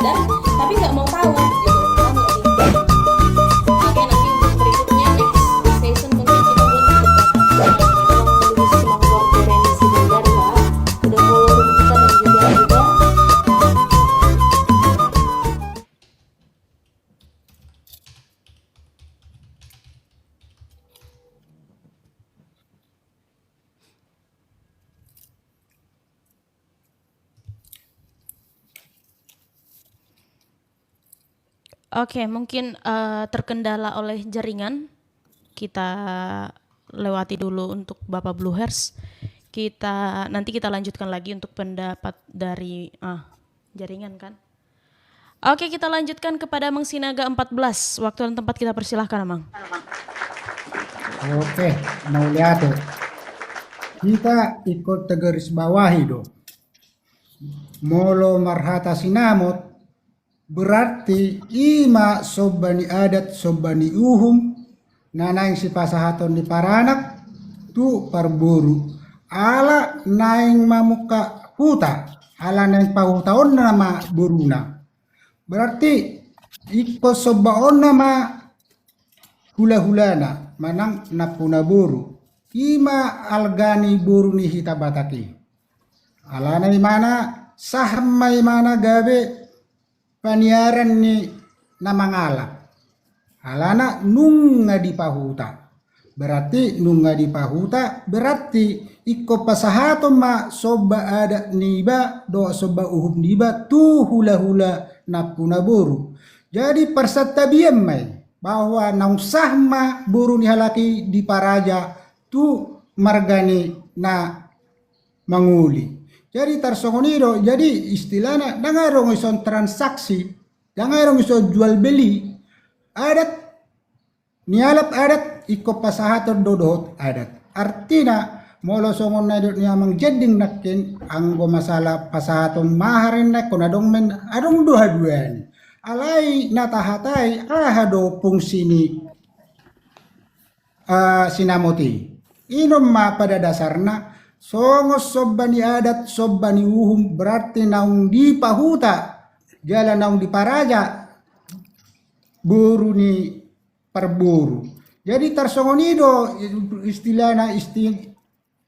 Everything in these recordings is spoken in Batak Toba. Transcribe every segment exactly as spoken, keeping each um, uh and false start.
Tapi nggak mau tahu gitu. Paham nggak sih? Oke, nanti untuk berikutnya, next session, mungkin kita buat untuk Bapak. Tolong tulis nomor Terensi Bogar, ya. Udah follow kita dan juga udah Oke, mungkin, eh, terkendala oleh jaringan. Kita lewati dulu untuk Bapak Blue Hairs. Kita, nanti kita lanjutkan lagi untuk pendapat dari, ah, jaringan kan. Oke, kita lanjutkan kepada Amang Sinaga empat belas. Waktu dan tempat kita persilahkan, Amang. Oke, mauliate. Hita ingkon tagarisbawahi do. Molo marhata sinamot, berarti i ma somba ni adat, somba ni uhum, na naeng sipasahaton ni paranak tu parboru. Ala naeng mamungka huta, ala naeng pahutaonna ma boruna. Berarti ingkon sombaonna ma hulahulana manang nampuna boru. I ma arga ni boru ni hita Batak i. Alana imana, saham ma imana gabe paniaran ni na mangalap. Alana nunga dipahuta. Berarti nunga dipahuta, berarti ingkon pasahaton ma somba adat niba dohot somba uhum niba tu hulahula nampuna boru. Jadi parsantabian ma i bahwa naung sah ma boru ni halak i diparaja tu marga ni na mangoli. Jadi tarsongon i do, jadi istilahna ndang adong ison transaksi, ndang adong ison jual beli. Adat, nialap adat, ingkon pasahaton do dohot adat. Artina, molo songon na nidok ni Amang Jending nangkin, anggo masalah pasahaton mahar i nangkin adong men, adong do haduan i. Alai na tahatai, aha do fungsi ni eh, sinamot i. I ma pada dasarna, songon somba ni adat, somba ni uhum, berarti naung dipahuta, jala naung diparaja boru ni parboru. Jadi tarsongon i do istilahna, isti-,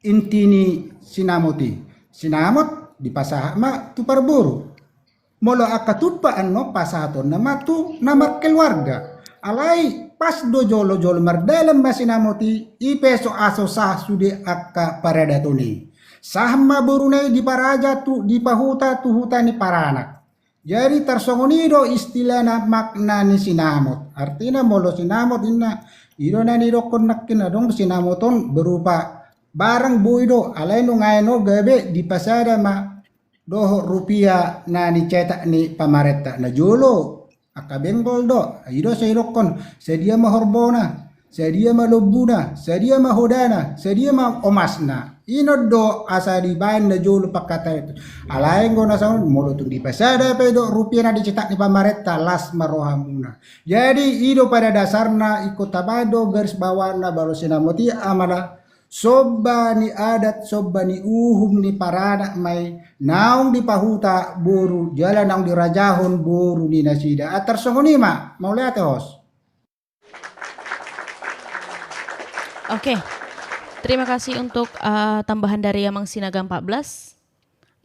inti ni sinamot i. Sinamot dipasahat ma tu parboru. Molo angka tumpak annon pasahatonna ma tu na markeluarga. Alai pas do jolo-jolo mardalan ma sinamot i, i pe so aso sah sude angka paradaton i. Sah ma boruna i diparaja tu, dipahuta tu huta ni paranak. Jadi tarsongon i do istilahna makna ni sinamot. Artina molo sinamot inna, i do na nidokkon nangkin, adong sinamot on berupa barang boi do, alai nunga i on gabe dipasada ma dohot rupia na nicetak ni pamarenta na jolo, angka benggol do, i do sai didokkon, sadia ma horbona, sadia ma lombuna, sadia ma hodana, sadia ma omasna. I on do asa dibaen na jolo pangkataion. Alai anggo na songon i, molo tung dipasada pe do rupia na dicetak ni pamarenta, las ma rohamuna. Jadi i do pada dasarna, ingkon tabaen do garis bawaanna bahwa sinamot i amala somba ni adat, somba ni uhum ni paranak ma i, naung dipahuta boru, jala naung dirajahon boru ni nasida. Tarsongon i ma, mauliate host. Oke. Terima kasih untuk, eh, tambahan dari Amang Sinaga empat belas.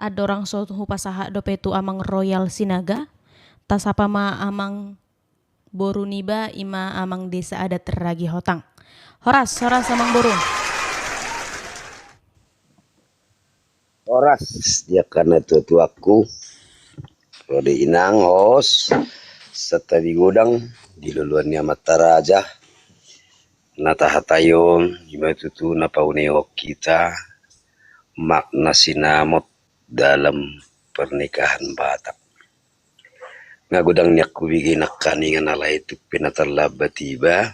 Andorang so hupasahat dope tu Amang Royal Sinaga. Tasapa ma amang boru niba, i ma Amang Desa Adat Ragi Hotang. Horas, horas Amang boru. Horas di angka natuatuangku, ro di inang, host, santabi godang di loloan ni amanta raja. Na tahatai on, i ma tutu na paunehon hita, makna sinamot dalam pernikahan Batak. Nga godang nian hubege nangkaningan, alai tung pe na tarlambat iba,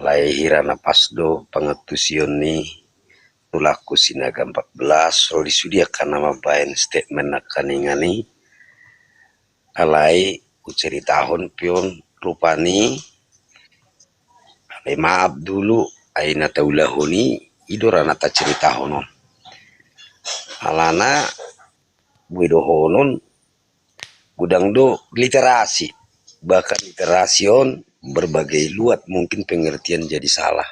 alai hira na pas do pangantusion ni tulangku Sinaga empat belas, ro di sude angka na mambaen statement nangkaningan i, alai huceritahon pe on rupani, alai maaf dulu, ai na taulahon i, i do ra na taceritahon on. Alana, boi dohonon, godang do literasi. Bahkan literasi on berbagai luat, mungkin pengertian jadi salah.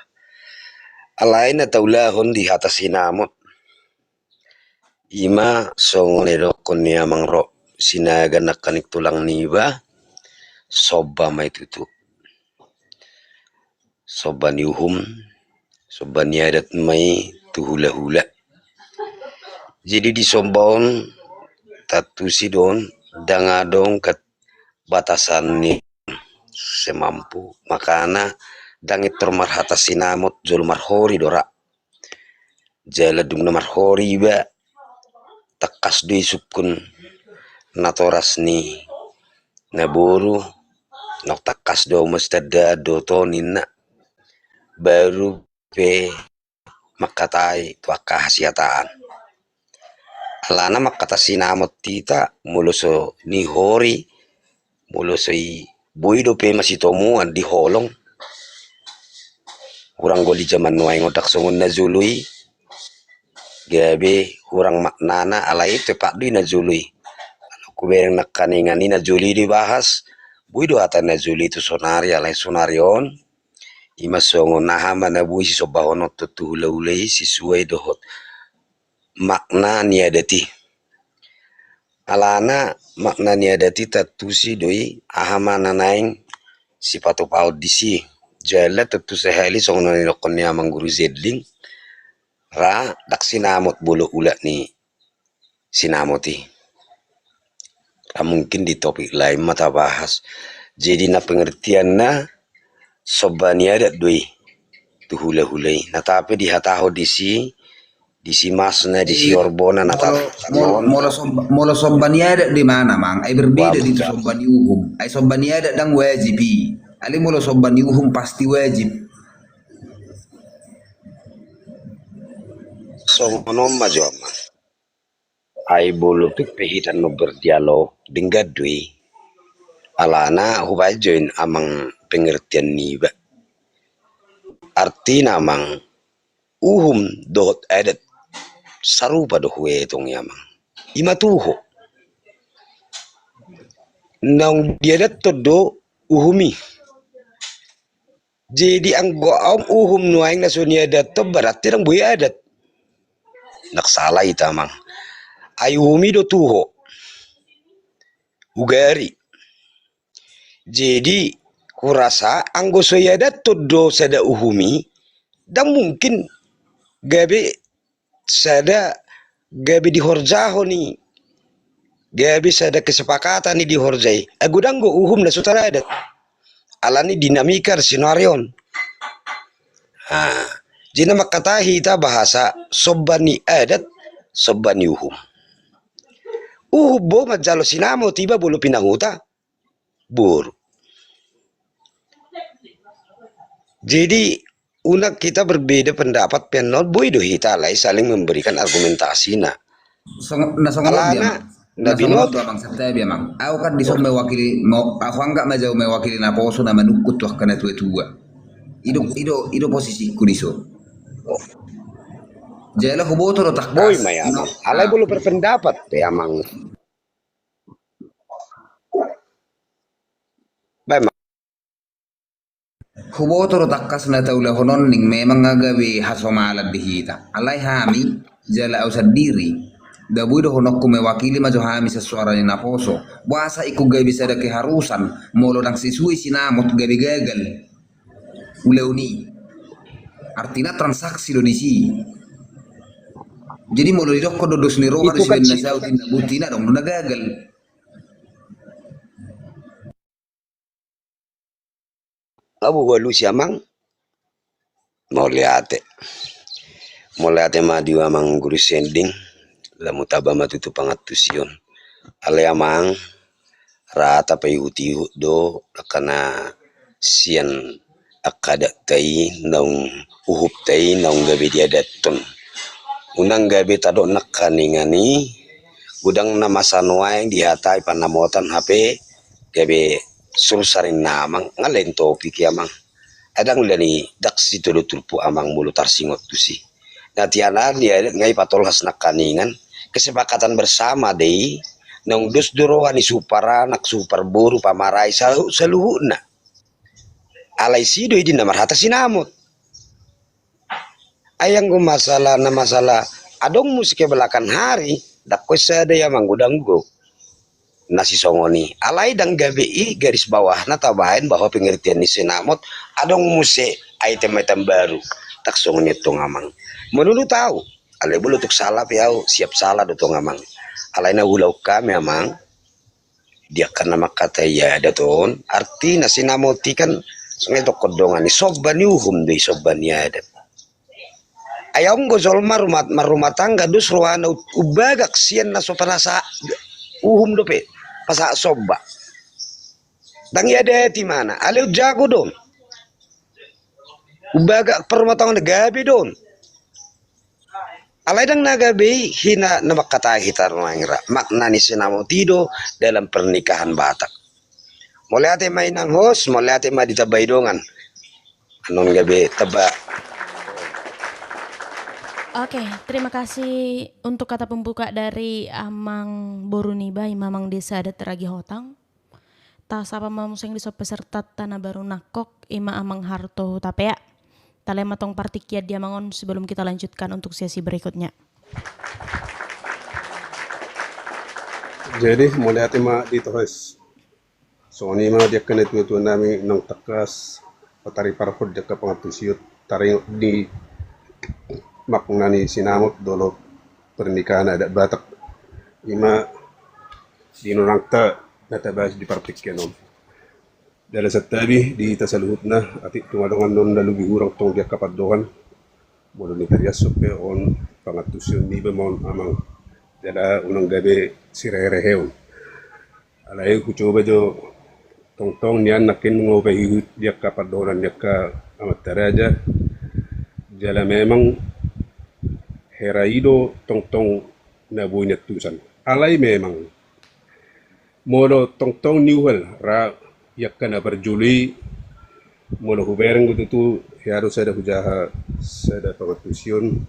Alai na taulahon di hata sinamot, ima songon na nidokkon ni amang ro, sinaga nangkaning tulang niba, somba ma i tutu. Somba ni uhum, somba ni adat ma i tu hulahula. Jadi di somba on tantu si do on ndang adong kat batasan ni semampu, makana ndang intor marhata sinamot jolo marhori do ra. Jala dung na marhori iba, tangkas do i sungkun natoras ni naboru, nang tangkas do au masitandaan dohot on ninna. Baru pe mangkatai tu angka hasiataan. Alana mangkata sinamot hita, molo so nihori, molo so i boi dope masitomuan di holong. Hurang gol i jaman nuaeng on, ndang songon na jolo i, gabe hurang maknana, alai tepat do i na jolo i. Alai hubereng nangkaningan i na jolo i dibahas, boi do hata na jolo i tu sonari, alai sonari on ima songon aha ma na boi sisombahonon tu hulahula i sesuai dohot makna ni adat i. Alana makna ni adat i tantu si do i aha ma na naeng sipatupaon disi. Jala tantu sahali songon na nidokkon ni amang guru Zedling, ra ndang sinamot molo ulak ni sinamot i. Ra mungkin di topik lain ma tabahas. Jadi na pengertianna somba ni adat do i tu hulahula i. Na tapi dihatahon disi, disi masna, disi orbona, na tapi molo, molo somba, molo somba ni adat do i ma amang, ai berbeda di tu somba ni uhum. Ai somba ni adat ndang wajib i. Alai molo somba ni uhum pasti wajib. Songon on ma jo amang. Ai molo tung pe hita na berdialog, denggan do i. Alana hubaen jo i amang pengertian niba. Artina amang, uhum dohot adat sarupa do huetong i amang. Ima tuho. Naung diadathon do uhum i. Jadi anggo au uhum nuaeng na so niadathon, berarti ndang boi adat. Ndang sala hita amang. Ai uhum i do tuho. Ugari. Jadi hurasa anggo so iadathon do sada uhum i, ndang mungkin gabe sada gabe dihorjahon i, gabe sada kesepakatan i dihorja i. Ai godang do uhum na so taradat. Alani dinamika di sonari on. Ha, jadi na mangkatai hita bahasa somba ni adat, somba ni uhum. Uhum do manjalo sinamot iba molo pinahuta boru. Jadi unang hita berbeda pendapat pe annon, boi do hita alai saling memberikan argumentasi na. Song-, na songon on do amang. Na songon on do amang, santabi amang. Au kan dison mewakili, mau, au anggap ma jo mewakili naposo na manungkun tu angka na tua-tua. I do, i do, i do posisiku dison. Jala huboto do tangkas. Boi ma i amang. Alai molo berpendapat pe amang. Baen ma. Huboto do tangkas na taulahon on ning memang nga gabe hasomalan di hita. Alai hami, jala au sandiri, ndang boi dohononku mewakili ma jo hami sian Suara ni Naposo. Boasa ingkon gabe sada keharusan, molo ndang sesuai sinamot gabe gagal ulaon i. Artina transaksi do disi. Jadi molo didokkon do dos ni roha do sibaen na saut, inda buti na adong do na gagal. Abu hualusi amang. Mauliate. Mauliate ma di amang guru sending. Lamu taba ma tutu pangantusion. Alai amang, rata paihut-ihut do, angka na sian angka adatta i naung uhumta i naung gabe diadathon. Unang gabe tadok nangkaningan i, godang na masa nuaeng dihatai panamotan hape gabe sursar inna amang, nga lain topik i amang. Adang lani daksi todo turpu amang molo tarsingot tusi. Na tianan ni adat nga ipatolhas nangkaningan, kesepakatan bersama do i, Naung dos do roha ni suhut paranak, suhut parboru, pamarai, saluhutna. Alai si do i di na marhata sinamot. Ai anggo masalah na masalah adong muse kebelakang hari, dang hea sada i amang godang do. Na sisongon i alai dang gabe i garis bawahna tabaen bahwa pengertian ni sinamot adong muse item-item baru. Dang songon i tong amang. Molo nunga tahu, alai molo tung salah pe au siap salah do tong amang. Alai na huulahon hami amang, di angka na mangkatai adat on, artina sinamot i kan songon i tong, dongan ni somba ni uhum do i, somba ni adat. Ai adong do jolma marrumah tangga dos rohana umbagak sian na so pasahat uhum dope, pasahat somba. Dang iadati ibana, alai umjago do on. Umbagak parrumah tangga na gabe do on. Alai dang na gabe i hina na mangkatai hita nuaeng ra makna ni sinamot i do dalam pernikahan Batak. Mauliate ma inang host, mauliate ma di tamba i dongan. Annon gabe tamba. Oke, terima kasih untuk kata pembuka dari amang boru niba, i ma amang desa adat Ragi Hotang. Tasapa ma muse di son pesertanta na baru nangkok, i ma amang Harto Hutapea. Talehon ma tong partingkian di amang on sebelum kita lanjutkan untuk sesi berikutnya. Jadi mauliate ma di tohos. Songon i ma di angka na tuatua nami naung tangkas patariparhon di angka pangantusion taringot ni makna ni sinamot dohot pernikahan adat Batak. I ma di nunga ta na tabahas di partingkian on. Jala santabi di hita saluhutna, atik tung adong annon na lobi hurang tong di angka pandohan, molo ni tariashon pe on pangantusion niba ma on amang. Jala unang gabe sirehereheon. Alai hucoba jo, tongtong nian nangkin nunga hupaihut di angka pandohan ni angka amanta raja. Jala memang hera i do tongtong na boi niantusan. Alai memang molo tongtong niuhal ra i angka na parjolo i, molo hubereng do tutu hea do sada hujaha sada pangantusion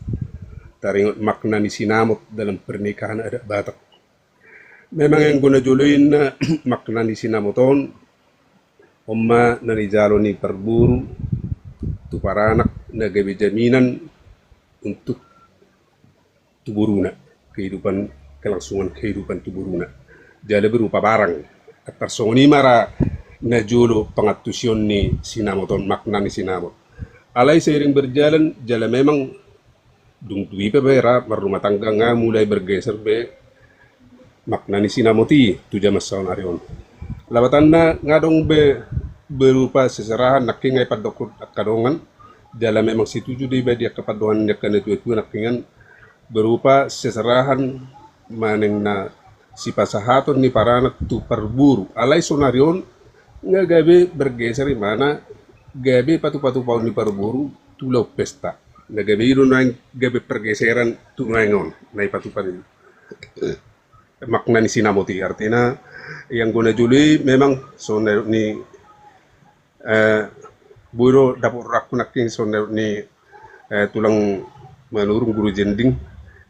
taringot makna ni sinamot dalam pernikahan adat Batak. Memang anggo na jolo i na makna ni sinamot on, on ma na nijalo ni parboru tu paranak na gabe jaminan untuk tu boruna, kehidupan, kelangsungan kehidupan tu boruna. Jala berupa barang. Antar songon i ma ra na jolo pangantusion ni sinamot on, makna ni sinamot. Alai seiring berjalan jala memang dung tu i pe ra marrumah tangga nga mulai bergeser be makna ni sinamot i tu jaman saonari on. Lapatanna nga adong be berupa seserahan nangkin nga i pandohan angka dongan, jala memang setuju do iba di angka pandohan ni angka na tuatua nangkin berupa seserahan manang na sipasahaton ni paranak tu parboru. Alai saonari on nga gabe bergeser imana gabe patupatupaon ni parboru tu laho pesta. Na gabe i do nuaeng gabe pergeseran tu nuaeng on na i patupa ni makna ni sinamot i. Artina i anggo na jolo i memang songon na ni boi do dapot rohangku nangkin songon na ni tulang Manurung, Guru Jending.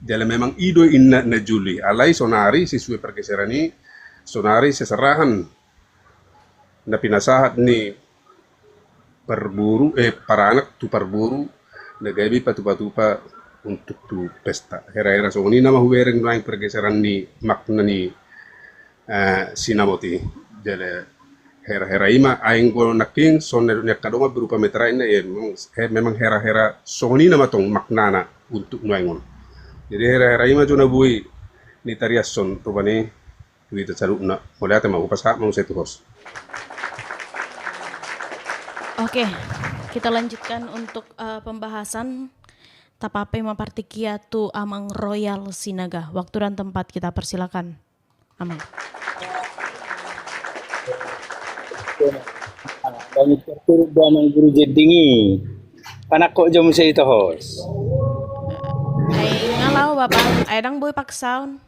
Jala memang i do inna na jolo i. Alai sonari sesuai pergeseran i, sonari seserahan na pinasahat ni parboru, eh, paranak tu parboru na gabe patupatupa untuk tu pesta. Herahera songon i nama hubereng nuaeng pergeseran ni makna ni sinamot i. Jala herahera i ma, ai anggo nangkin songon na dok ni angka dongan berupa meterai na, memang herahera songon i nama tong maknana untuk nuaeng on. Jadi herahera i ma jo na boi ni tariashon rupani tu hita saluhutna. Mauliate ma, hupasahat ma muse tu host. Oke, kita lanjutkan untuk uh, pembahasan. Tapape ma partingkian tu Amang Royal Sinaga. Waktu dan tempat kita persilakan, Amang. Bangit terturut do Amang Guru Jedding i. Panangkok jo muse i tohos. Ai nga laho Bapak, ai dang boi paksaon.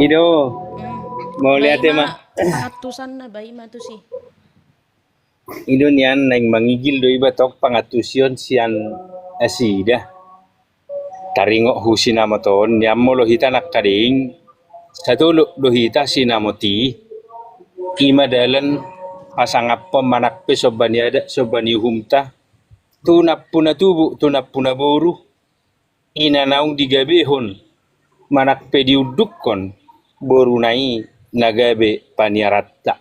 I do. Mauliate ma. Pangatusan na baima tu si. I do nian naeng mangigil do iba tong pangatusion sian nasida. Taringot hu sinamot on nian molo hita nangkaning Satolop do hita sinamot i, i ma dalan pasangaphon manang pe somba ni adat, somba ni uhumta, tu nampuna tubu, tu nampuna boru, i na naung digabehon manang pe diundukhon boruna i na gabe paniaranta.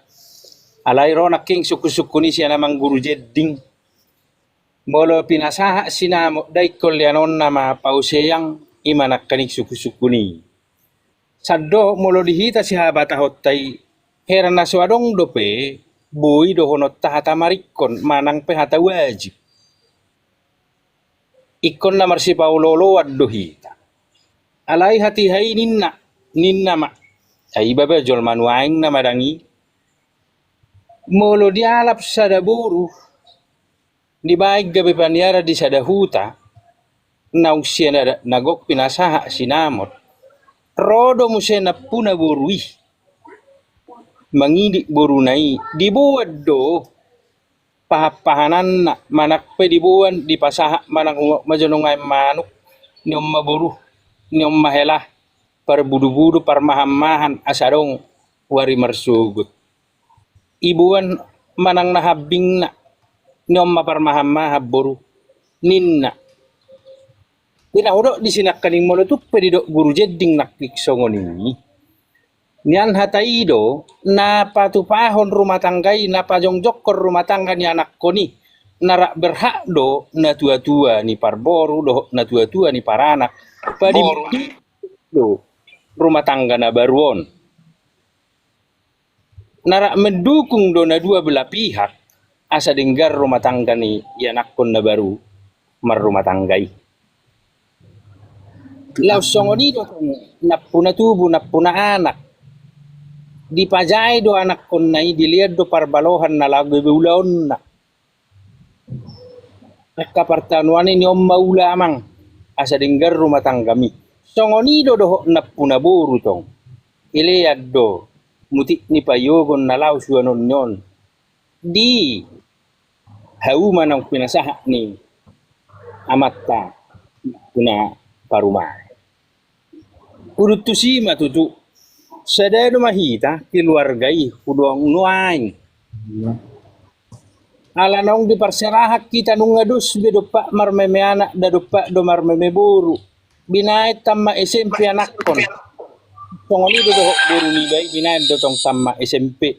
Alai ro nangkin sungkunsungkun i sian amang guru Jending. Molo pinasahat sinamot, da ingkon leanonna ma pauseang, i ma nangkaning sungkunsungkun i. Sandok molo di hita sihabatahonta i, hera na so adong dope boi dohononta hata maringkon manang pe hata wajib. Ingkon na marsipaolooloan do hita. Alai hatiha i ninna, ninna ma, ai baba jolma nuaeng na madang i. Molo dialap sada boru, dibaen gabe paniaran di sada huta, naung sian adat na gok pinasahat sinamot, ro do muse nampuna boru i mangidik boruna i, diboan do pahanpahananna, manang pe diboan dipasahat manang ma jolo nuaeng manuk, ni on ma boru, ni on ma hela, parbudubudu, parmahanmahan, asa adong wari marsogot. Iboan manang na hambingna, ni on ma parmahanmahan boru, ninna. Di na hudok disi nangkaning molo tung pe didok guru Jending nangkin songon i, nian hata i do na patupahon rumah tangga i, na pajongjongkon rumah tangga ni anakkon i, na rap berhak do natuatua ni parboru dohot natuatua ni paranak padimbing do rumah tangga na baru on. Na rap mendukung do na dua belah pihak asa denggan rumah tangga ni ianakkon na baru marrumah tangga i. Laos songon i do tong nampuna tubu, nampuna anak. Dipajae do anakkonna i, dilean do parbalohan na laho gabe ulaonna. Angka partanuan i, ni on ma ula amang, asa denggan rumah tanggami. Songon i do dohot nampuna boru tong. Dilean do mutik ni paiogon na laho suanonni on. Di hauma naung pinasahat ni amanta nampuna parumaen. Huduk tusi ma tutu, sada do ma hita keluarga i hudok nuaeng. Ala naung diparserahan hita, nunga dos be dompak marmeme anak, nda dompak do marmeme boru. Binaen tamat S M P anakkon. Songon i do dohot boru niba i, binaen do tong tamat S M P.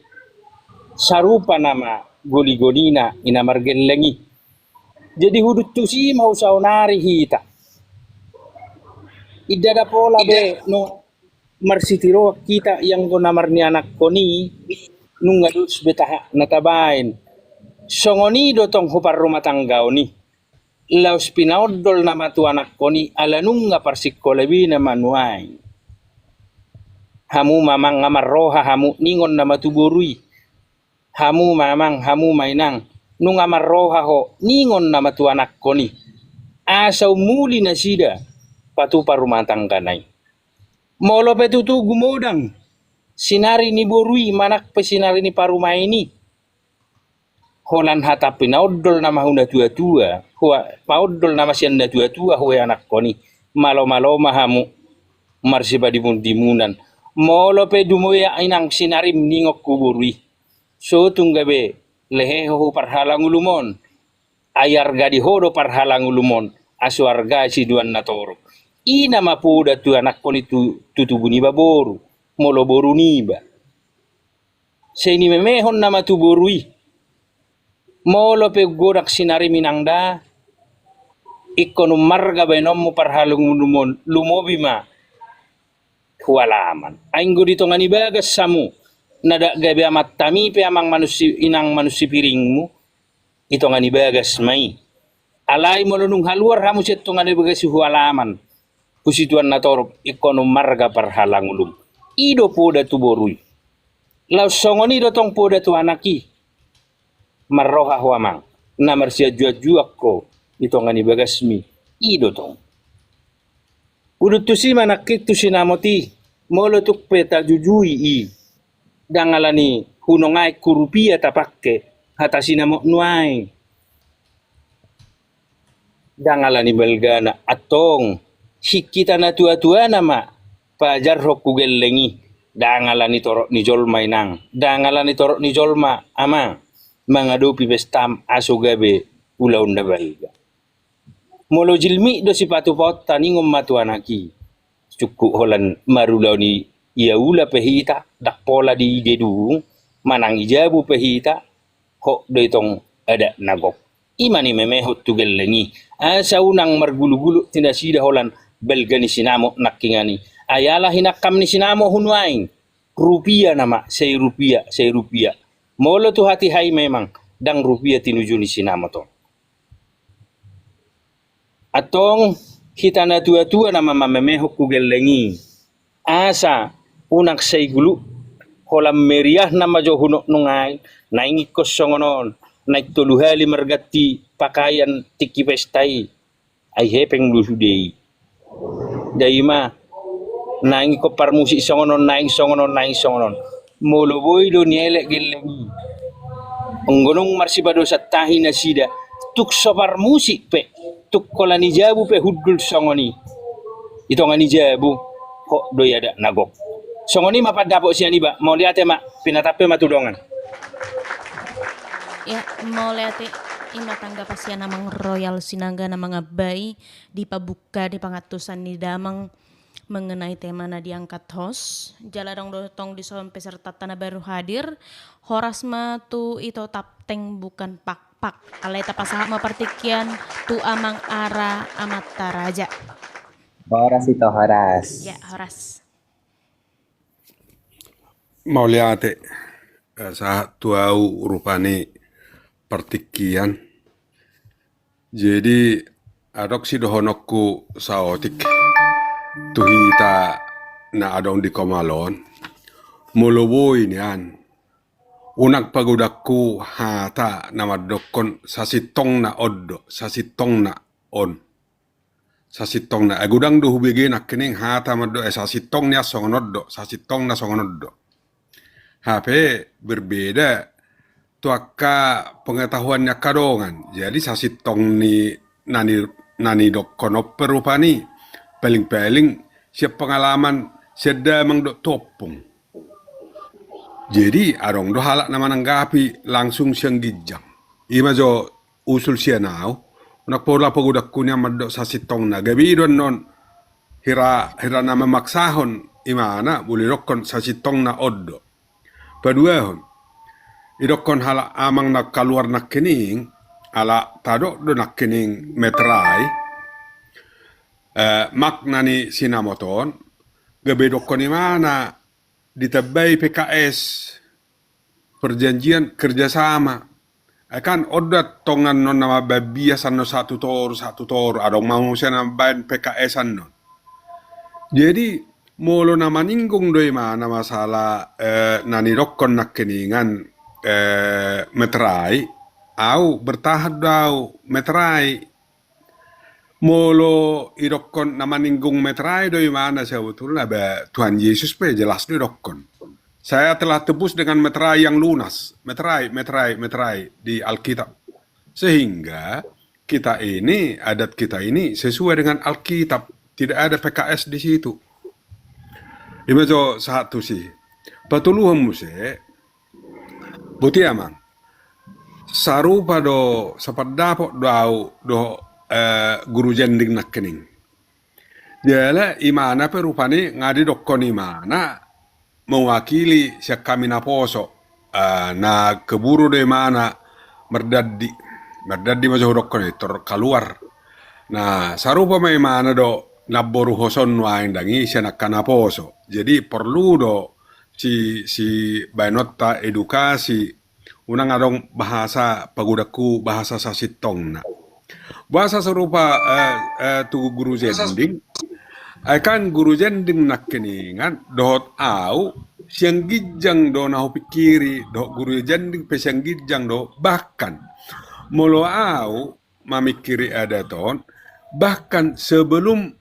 Sarupa nama goligolina i na margelleng i. Jadi huduk tusi ma saonari hita. Inda da pola be nunga marsitiroan hita ianggo na marnianakkon i, nunga dos be tahak na tabaen. Songon i do tong huparrumatanggaon i. Laos pinaondol nama tu anakkon i, ala nunga parsikola be nama nuaeng. Hamu ma amang, nga marroha hamu, ningon nama tu boru i. Hamu ma amang, hamu ma inang, nunga marroha ho, ningon nama tu anakkon i. Asa umuli nasida patupa rumah tanggana i. Molo pe tutu gumodang sinari ni boru i manang pe sinari ni parumaen i, holan hata pinaondol nama hu natuatua, hua-, paondol nama sian natuatua hu anakkon i, malomalo ma hamu marsipademundemunan. Molo pe dumoi inang sinarim ningon hu boru i, sotung gabe lehe ho hu parhalangulum on. Ai arga di ho do parhalangulum on, asa arga siduan na torop. I nama poda tu anakkon i tu, tu tubu niba boru, molo boru niba. Sai nimemehon nama tu boru i. Molo pe godang sinarim inang da, ingkon ummarga baenonmu parhalangulum on, lumobi ma hu alaman. Ai anggo di tonga ni bagas hamu, na dak gabe amantami pe amang manussi-, inang manussi piringmu, di tonga ni bagas ma i. Alai molo nunga haluar hamu sian tonga ni bagas i hu alaman, hu situan na torop, ingkon ummarga parhalangulum. I do poda tu boru i. Laos songon i do tong poda tu anak i. Marroha ho amang, na marsianjuanjuan ho di tonga ni bagasmi, i do tong. Huduk tusi ma nangkin tu sinamot i, molo tung pe tajujui i, ndang alani hunongaek hu rupia tapangke, hata sinamot nuaeng. Ndang alani balgana, antong, hingkita natuatuana ma paajarhon hu gelleng i, Ndang ala ni torop ni jolma inang, ndang ala ni torop ni jolma amang, mangadopi pestam asa gabe ulaon na balga. Molo jilmit do sipatupaonta ningon ma tu anak i, cukup holan marulaon i, ia ula pe hita, ndang pola di gedung, manang di jabu pe hita, hot do i tong adat na gok. I ma na memehon tu gelleng i, asa unang margulugulu tu nasida holan balga ni sinamot nangkiningan i. Ai ala hinangkam ni sinamot nuaeng, rupia nama, sai rupia, sai rupia. Molo tu hatiha i memang ndang rupia tinuju ni sinamot on. Antong hita natuatua nama mamemehon tu gelleng i, asa unang sai guluk, holan meriah nama jo hunok nungai, naeng ingkon songon on, naeng tolu hali marganti pakaian tingki pesta i, ai hepeng do sude i. Jadi ima, naeng ingkon parmusik songon on, naeng songon on, naeng songon on. Molo boi do nielek gelleng i, anggo nunga marsipadosan tahi nasida, tung so parmusik pe, tung holan di jabu pe hundul songon i, di tonga ni jabu, hot do i adat na gok. Songon i ma pandapot sian i ba, mauliate ma, pinatap pe ma tu dongan. Ya, mauliate. I ma tanggapan sian Amang Royal Sinaga na mangambai di pabuka di pangantusan ni damang mengenai tema na diangkat host. Jala adong do tong dison pesertanta na baru hadir. Horas ma tu ito tapteng bukan pakpak. Alai tapasahat ma partingkian tu Amang Ara Amanta Raja. Horas ito, horas. Ya, horas. Mauliate. Eh, sahat tu au rupani partingkian. Jadi, adong sidohononku saotik tu hita na adong di komal on. Molo boi nian, unang pagodangku hata na mandokkon sasintongna on do, sasintongna on. Sasintongna, eh, godang do hubege nangkining hata mandok, eh, sasintong nian songon on do, sasintongna songon on do. Hape berbeda tu angka pengetahuan ni angka dongan. Jadi sasintong ni na ni, na nidokkon on pe rupani, paling-paling sian pengalaman sian damang dohot tu ompung. Jadi adong do halak na mananggapi langsung sian ginjang. I ma jo usul sian au, unang pola pagodangku nian mandok sasintongna, gabe i do annon hira, hira na memaksahon imana, molo idokkon sasintongna on do. Paduahon, idokkon halak amang na kaluar nangkining, ala tadok do nangkining meterai, eh, makna ni sinamot on, gabe idokkon imana ditambai P K S, perjanjian kerjasama. Ai kan on do antong annon na mambaen bias annon sahat tu toru, sahat tu toru, adong ma muse na mambaen P K S annon. Jadi molo na maninggung do imana masalah, eh, na nidokkon nangkiningan, eh, meterai, au bertahan do au meterai. Molo idokkon na maninggung meterai do imana, sebetulna ba Tuhan Jesus pe jelas do idokkon, "Saya telah tebus dengan meterai yang lunas." Meterai, meterai, meterai di Alkitab. Sehingga kita ini, adat kita ini sesuai dengan Alkitab. Tidak ada P K S di situ. I ma jo sahat tusi. Patoluhon muse, boti amang, sarupa do, sapandapot do au dohot, eh, guru Jending nangkining. Jala imana pe rupani nga didokkon imana mewakili sian hami naposo, eh, na keburu do imana mardandi. Mardandi ma jo hudokkon i, tor kaluar. Nah, sarupa ma imana do namboru hoson nuaeng dang i sian angka naposo. Jadi porlu do si, sibaenonta edukasi, unang adong bahasa, pagodangku bahasa sasintongna. Bahasa sarupa, eh, eh, tu guru Jending. Ai kan guru Jending nangkiningan dohot au sian ginjang do na hupingkiri, dohot guru Jending pe sian ginjang do, bahkan molo au mamingkiri adat on, bahkan sebelum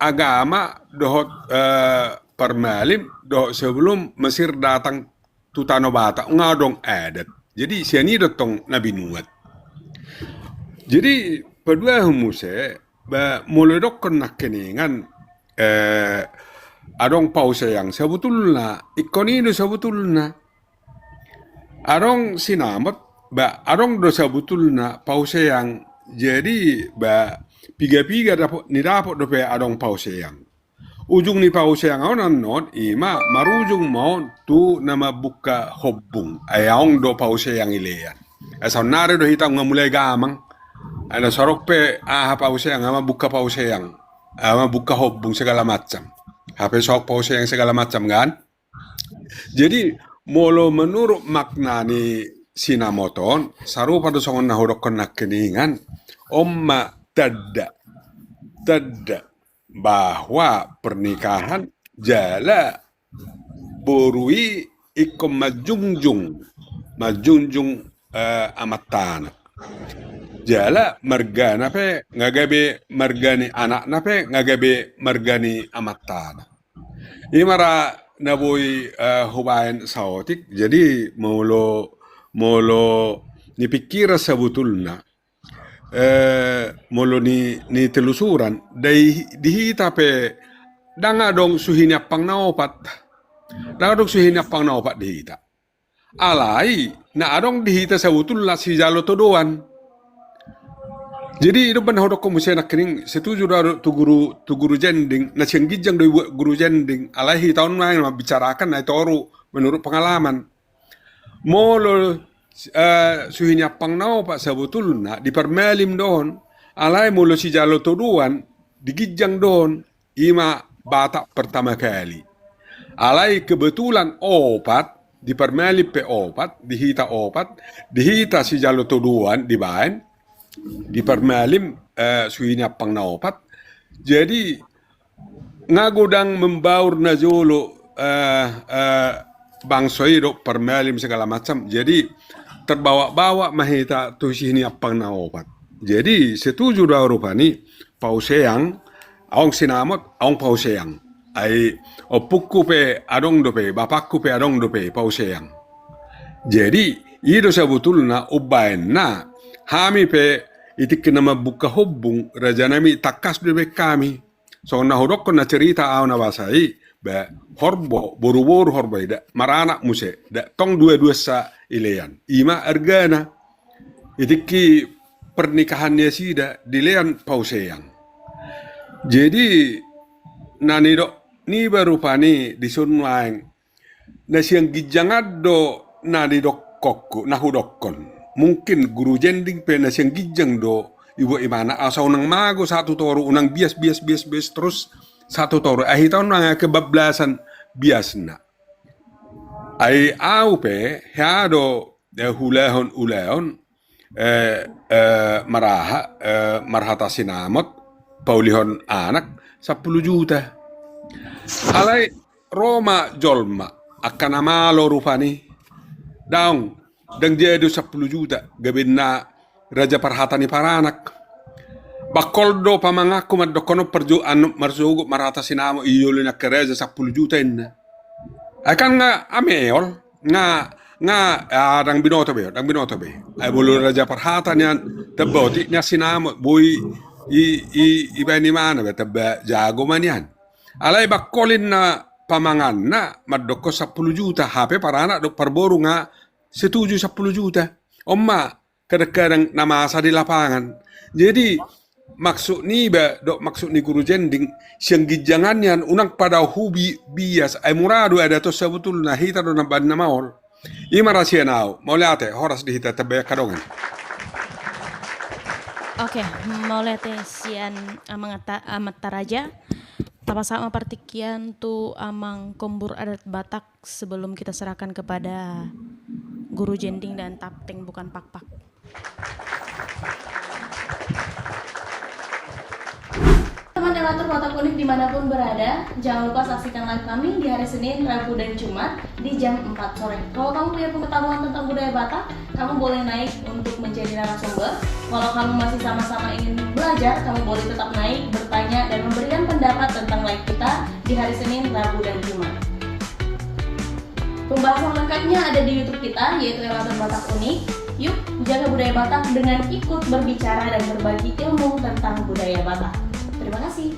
agama dohot, eh, parmalim dohot sebelum Mesir datang tu Tano Batak, nga adong adat. Jadi sian i do tong na binuat. Jadi paduahon muse, ba molo idokkon nangkiningan, eh, adong pauseang sabutulna, ingkon i do sabutulna. Adong sinamot, ba adong do sabutulna pauseang. Jadi ba piga-piga dapot, nidapot dope adong pauseang. Ujung ni pauseang on annon, ima marujung ma on tu na mambuka hombung. Ai adong do pauseang ilean. Ai saonnari do hita nga mulai gamang. Ai na so adong pe aha pauseang, ama buka pauseang, ama buka hombung segala macam. Hape sok pauseang segala macam kan. Jadi molo menurut makna ni sinamot on, sarupa do songon na hudokkon nangkiningan, on ma tanda, tanda bahwa pernikahan jala boru i ingkon manjungjung, manjungjung, eh, amantana. Jala margana pe nga gabe marga ni anakna pe nga gabe marga ni amantana. Ima ra na boi, eh, hubaen saotik. Jadi molo, molo nipingkiran sabutulna, eh, molo ni, nitelusuran, dai di hita pe ndang adong suhi ni ampang na opat. Ndang adong suhi ni ampang na opat di hita. Alai na adong di hita sabutulna sijalo todoan. Jadi i do umbahen na hudokkon muse nangkining, setuju do ahu tu guru, tu guru Jending, na sian ginjang do ibuat guru Jending, alai hita on ma na mambicarakan na i toru menurut pengalaman. Molo, eh, suhi ni ampang na opat sabutulna di parmalim do on, alai molo sijalo todoan di ginjang do on, ima Batak pertama kali. Alai kebetulan opat, di parmalim pe opat, di hita opat, di hita sijalo todoan dibaen, di parmalim, eh, suhi ni ampang na opat. Jadi nga godang membaur najolo, eh, eh, bangso i dohot parmalim segala macam. Jadi terbawa-bawa ma hita tu suhi ni ampang na opat. Jadi setuju do ahu rupani, pauseang, adong sinamot, adong pauseang. Ai ompungku pe adong dope, bapakku pe adong dope pauseang. Jadi i do sabutulna umbaenna hami pe i tingki na mambuka hombung, rajanami, tangkas do dibaen hami. Songon na hudokkon na cerita ahu na basa i, ba horbo, boru-boru horbo i, nda maranak muse, nda tong dua-duansa ilean. Ima argana. I tingki pernikahan ni nasida dilean pauseang. Jadi na nidok niba rupani dison nuaeng, na sian ginjang an do na nidokkonku, na hudokkon. Mungkin guru Jending pe na sian ginjang do ibuat ibana, asa unang mago sahat tu toru, unang bias, bias, bias, bias terus sahat tu toru. Ai hita on nunga kebablasan biasna. Ai ahu pe hea do, eh, huulahon, huulahon, eh, eh, maraha, eh, marhata sinamot, paulihon anak sampulu juta. Alai ro ma jolma, angka na malo rupani. Daong, ndang jadi do sampulu juta gabenna raja parhata ni paranak. Bangkol do pamanganku mandokkon on, parjo-, anu, marsogot marhata sinamot i jolo ni angka raja sampulu juta inna. Ai kan nga ameol, nga, nga, ah, ndang binoto be, ndang binoto be. Ai molo raja parhata nian, tamba otik nian sinamot, boi i, i, ibaen ibana be, tamba jago ma nian. Alai bangkol inna pamanganna mandokkon sampulu juta, hape paranak dohot parboru nga setuju sampulu juta. On ma kadang-kadang na masa di lapangan. Jadi maksud niba dohot maksud ni guru Jending, sian ginjang an nian unang padaohon bi-, bias, ai mura do adat on sabutulna, hita do na baen na maol. Ima ra sian ahu, mauliate, horas di hita, tamba angka dongan. Oke, mauliate sian Amang Atta-, Amanta Raja. Tapasahat ma partingkian tu Amang Kombur Adat Batak sebelum kita serahkan kepada Guru Jending dan Tapteng Bukan Pakpak. Teman Elator Batak Unik dimanapun berada, jangan lupa saksikan live kami di hari Senin, Rabu, dan Jumat di jam empat sore. Kalau kamu punya pengetahuan tentang budaya Batak, kamu boleh naik untuk menjadi narasumber. Kalau kamu masih sama-sama ingin belajar, kamu boleh tetap naik, bertanya, dan memberikan pendapat tentang live kita di hari Senin, Rabu, dan Jumat. Pembahasan lengkapnya ada di YouTube kita, yaitu Elator Batak Unik. Yuk, jaga budaya Batak dengan ikut berbicara dan berbagi ilmu tentang budaya Batak. Terima kasih.